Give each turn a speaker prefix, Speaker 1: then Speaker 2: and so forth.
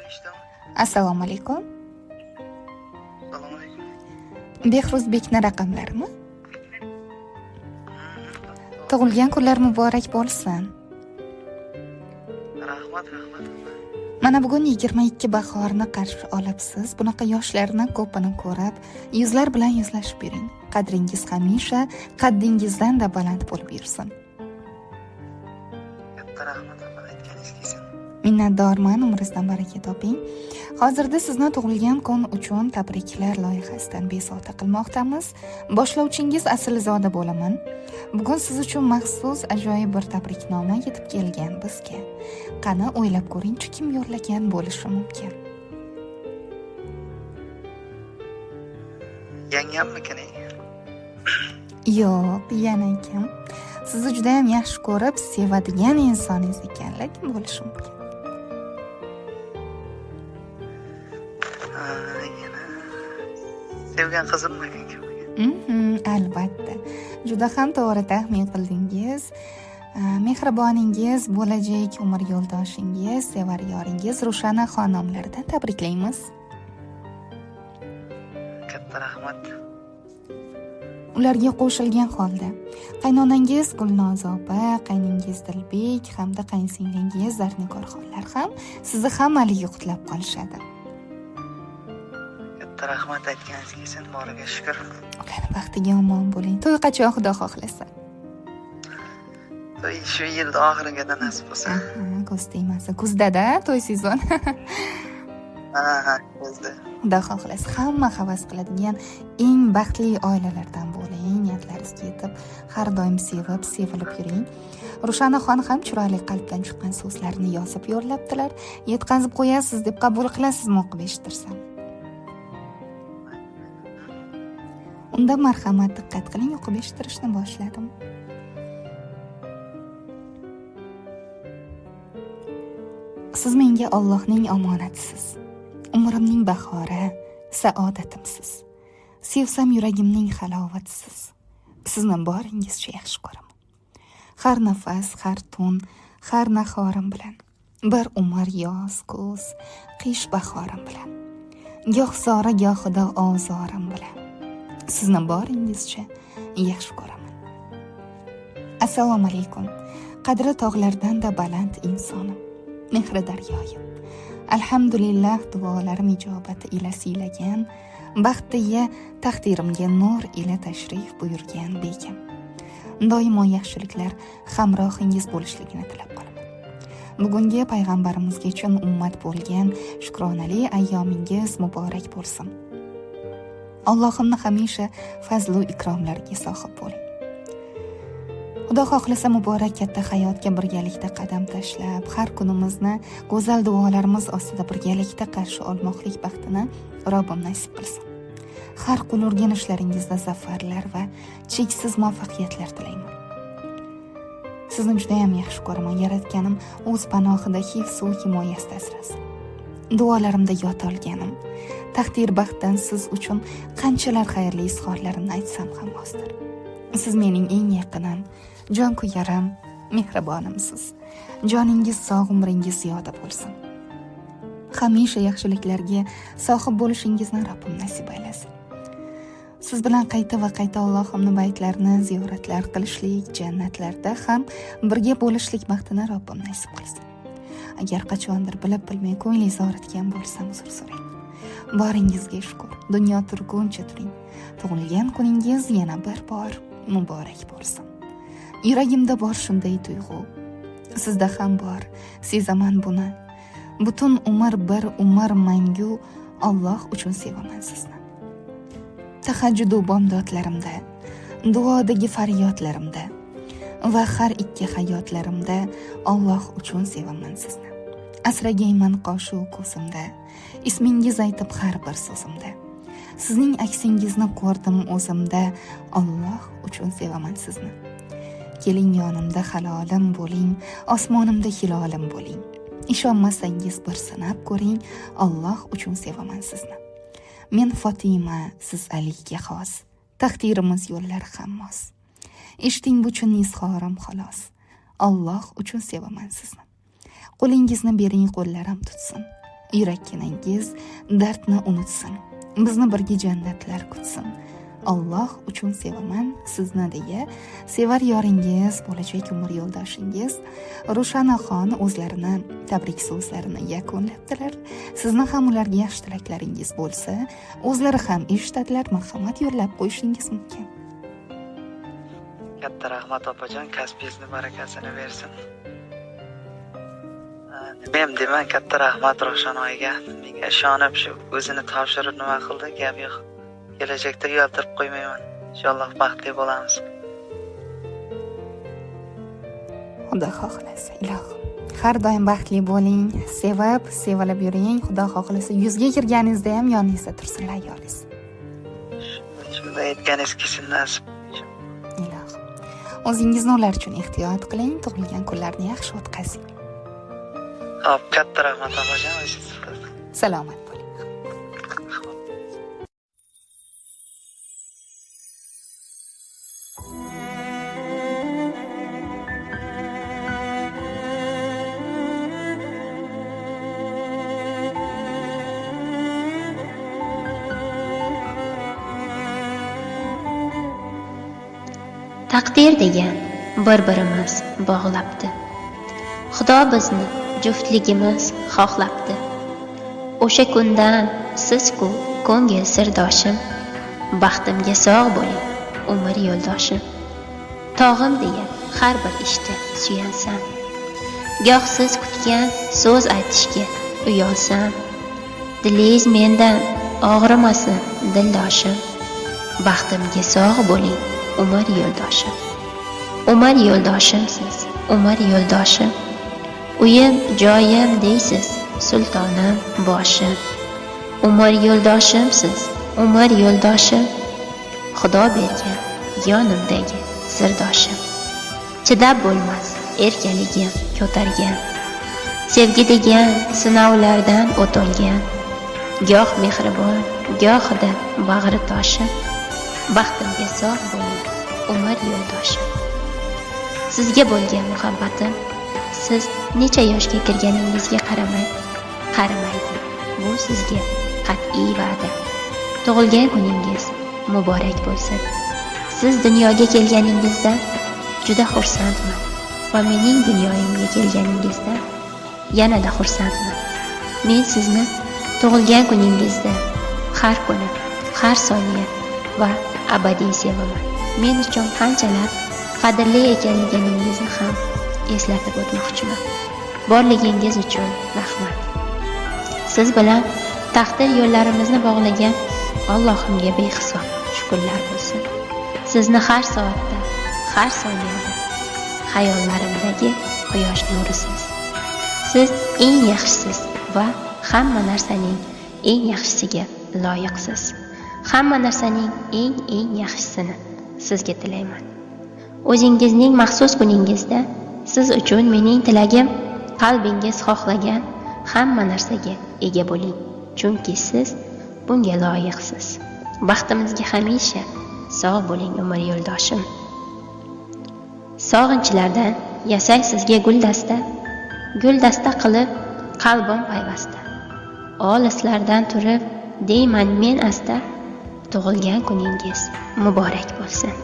Speaker 1: Eshitaman.
Speaker 2: Assalomu alaykum.
Speaker 1: Assalomu alaykum.
Speaker 2: Behruzbekni raqamlarimi? Tug'ilgan kunlar muborak bo'lsin.
Speaker 1: Rahmat, rahmat.
Speaker 2: Mana bugun 22 bahorni qarshi olibsiz. Bunaqa yoshlarni ko'pini ko'rib, yuzlar bilan yuzlashib yuring. Qadringiz hamisha qaddingizdan-da baland bo'lib yursin.
Speaker 1: Katta rahmat, opa, aytganingiz kelsin.
Speaker 2: Minnatdorman, umringizdan baraka toping. Hozirda sizni tug'ilgan kun uchun tabriklar loyihasidan bezovta qilmoqdamiz. Boshlovchingiz Asilzoda bo'laman. Bugun siz uchun maxsus ajoyib bir tabriknoma yetib kelgan bizga. Qani, o'ylab ko'ringchi, kim yo'llagan bo'lishi mumkin?
Speaker 1: Yangammikin?
Speaker 2: Yo'q, yana kim? Sizni juda ham yaxshi ko'rib, sevadigan insoningiz ekan, kim bo'lishi mumkin?
Speaker 1: Yana sevgan qizimmikin kim?
Speaker 2: Albatta. Juda ham to'g'ri taxmin qildingiz. Mehriboningiz, bo'lajak umr yo'ldoshingiz, sevar yoringiz Rushana xonimlardan tabriklaymiz.
Speaker 1: Katta rahmat.
Speaker 2: Ularga qo'shilgan holda qaynonangiz Gulnoza opa, qayningiz Dilbek hamda qayinsinglingiz Zarnikorxonlar ham sizni hammaligi qutlab qolishadi.
Speaker 1: Katta rahmat, aytganingiz kelsin, boriga shukr.
Speaker 2: Ularni baxtiga omon bo'ling. To'y qachon, Xudo xohlasa?
Speaker 1: To'y shu yilda oxiriga nasib bo'lsa.
Speaker 2: Aha, ko'z tegmasin. Kuzda-da to'y sezon.
Speaker 1: Ha, kuzda.
Speaker 2: Xudo xohlasa hamma havas qiladigan eng baxtli oilalardan bo'ling. Niyatlaringizga yetib, har doim sevib, sevilib yuring. Rushanaxon ham chiroyli qalbdan chiqqan so'zlarni yozib yo'llabdilar. Yetkazib qo'yasiz deb qabul qilasizmi o'qib eshittirsam? Unda marhamat, diqqat qiling, o'qib eshittirishni boshladim. Siz menga Allohning omonatisiz. Umrimning bahori, saodatimsiz. Sevsam yuragimning halovatisiz. Sizni boringizcha yaxshi ko'raman. Har nafas, har tun, har nahorim bilan. Bir umr yoz, kuz, qish bahorim bilan. Goh zora, gohida ozorim bilan. Sizni boringizcha yaxshi ko'raman. Assalomu alaykum. Qadri tog'lardan-da baland insonim. Mehri daryoyim. Alhamdulillah, duolarim ijobati ila siylagan, baxtiya taqdirimga nur ila tashrif buyurgan begim. Doimo yaxshiliklar hamrohingiz bo'lishligini tilab qolaman. Bugungi payg'ambarimizga chin ummat bo'lgan shukronali ayyomingiz muborak bo'lsin. Allohimni hamisha fazlu ikromlariga sohib bo'ling. Xudo xohlasa muborak katta hayotga birgalikda qadam tashlab, har kunimizni go'zal duolarimiz ostida birgalikda qarshi olmoqlik baxtini Robbim nasib qilsin. Har qul urgan ishlaringizda zafarlar va cheksiz muvaffaqiyatlar tilayman. Sizni juda ham yaxshi ko'raman. Yaratganim o'z panohida hifz va himoyasida asrasin. Duolarimda yot olganim, taqdir baxtdan siz uchun qanchalar xayrli izhorlarimni aytsam ham ozdir. Siz mening eng yaqinim, jon kuyarim, mehribonimsiz. Joningiz sog', umringiz ziyoda bo'lsin. Hamisha yaxshiliklarga sohib bo'lishingizni Robbim nasib aylasin. Siz bilan qayta va qayta Allohimning baytlarini ziyoratlar qilishlik, jannatlarda ham birga bo'lishlik baxtini Robbim nasib qilsin. Agar qachondir bilib bilmay ko'nglingizni og'ritgan bo'lsam, uzr so'rayman. Boringizga shukr. Dunyo turguncha turing. Tug'ilgan kuningiz yana bir bor muborak bo'lsin. Yuragimda bor shunday tuyg'u. Sizda ham bor, sezaman buni. Butun umr bir umr mangu Alloh uchun sevaman sizni. Tahajjudu bomdodlarimda, duodagi faryodlarimda va har ikki hayotlarimda Alloh uchun sevaman sizni. Asragayman qoshu ko'zimda, ismingiz aytib har bir so'zimda. Sizning aksingizni ko'rdim o'zimda, Alloh uchun sevaman sizni. Keling yonimda halolim bo'ling, osmonimda hilolim bo'ling. Ishonmasangiz bir sinab ko'ring, Alloh uchun sevaman sizni. Men Fatima, siz Aliga xos. Taqdirimiz yo'llari ham mos. Eshiting bu chin izhorim xolos. Alloh uchun sevaman sizni. Qo'lingizni bering, qo'llarim tutsin. Yurakkinangiz dardni unutsin. Bizni birga jannatlar kutsin. Alloh uchun sevaman sizni deya sevar yoringiz, bo'lajak umr yo'ldoshingiz Rushanaxon o'zlarini tabrik so'zlarini yakunlabdilar. Sizni ham ularga yaxshi tilaklaringiz bo'lsa, o'zlari ham eshitadilar, marhamat yo'llab qo'yishingiz mumkin.
Speaker 1: Katta rahmat opajon, kasbingizni barakasini bersin. Nima deyman, katta rahmat Ravshan oyiga. Menga ishonib shu o'zini topshirib nima qildi, gap yo'q. Kelajakda uyaltirib qo'ymayman. Inshaalloh baxtli bo'lamiz.
Speaker 2: Xudo xohlasa, ilohim. Har doim baxtli bo'ling, sevib, sevilib yuring. Xudo xohlasa, yuzga kirganingizda ham yoningizda tursinlar yoringiz.
Speaker 1: Shunday aytganingiz kelsin nasib.
Speaker 2: Ilohim. O'zingizni ular uchun ehtiyot qiling, tug'ilgan kunlarni yaxshi o'tkazing.
Speaker 1: Xo'p, katta rahmat opajon, o'zingiz.
Speaker 2: Salomat bo'ling.
Speaker 3: Taqdir degan bir-birimiz bog'labdi. Xudo bizni juftligimiz xohlabdi. O'sha kundan siz-ku ko'ngil sirdoshim, baxtimga sog' bo'ling, umr yo'ldoshim. Tog'im deya har bir ishda suyansam, goh siz kutgan so'z aytishga uyalsam, dilingiz mendan og'rimasin dildoshim, baxtimga sog' bo'ling, umr yo'ldoshim. Umr yo'ldoshimsiz, umr yo'ldoshim. Uyim, joyim deysiz, sultonim, boshim. Umr yo'ldoshimsiz, umr yo'ldoshim. Xudo bergan yonimdagi sirdoshim. Chidab bo'lmas erkaligim ko'targan. Sevgi degan sinovlardan o'tolgan. Goh mehribon, gohida bag'ri toshim. Baxtimga sog' bo'ling, umr yo'ldoshim. Sizga bo'lgan muhabbatim siz necha yoshga kirganingizga qaramay qarimaydi. Bu sizga qat'iy va'da. Tug'ilgan kuningiz muborak bo'lsin. Siz dunyoga kelganingizdan juda xursandman va mening dunyoyimga kelganingizdan yanada xursandman. Men sizni tug'ilgan kuningizda har kuni, har soniya va abadiy sevaman. Men uchun qanchalar qadrli ekanligingizni ham eslatib o'tmoqchiman. Borligingiz uchun rahmat. Siz bilan taqdir yo'llarimizni bog'lagan Allohimga behisob shukrlar bo'lsin. Sizni har soatda, har soniyada xayollarimdagi quyosh nurisiz. Siz eng yaxshisiz va hamma narsaning eng yaxshisiga loyiqsiz. Hamma narsaning eng yaxshisini sizga tilayman. O'zingizning maxsus kuningizda siz uchun mening tilagim qalbingiz xohlagan hamma narsaga ega bo'ling, chunki siz bunga loyiqsiz. Baxtimizga hamisha sog' bo'ling, umr yo'ldoshim. Sog'inchlardan yasay sizga guldasta, guldasta qilib qalbim payvasta. Olislardan turib deyman men asta, tug'ilgan kuningiz muborak bo'lsin.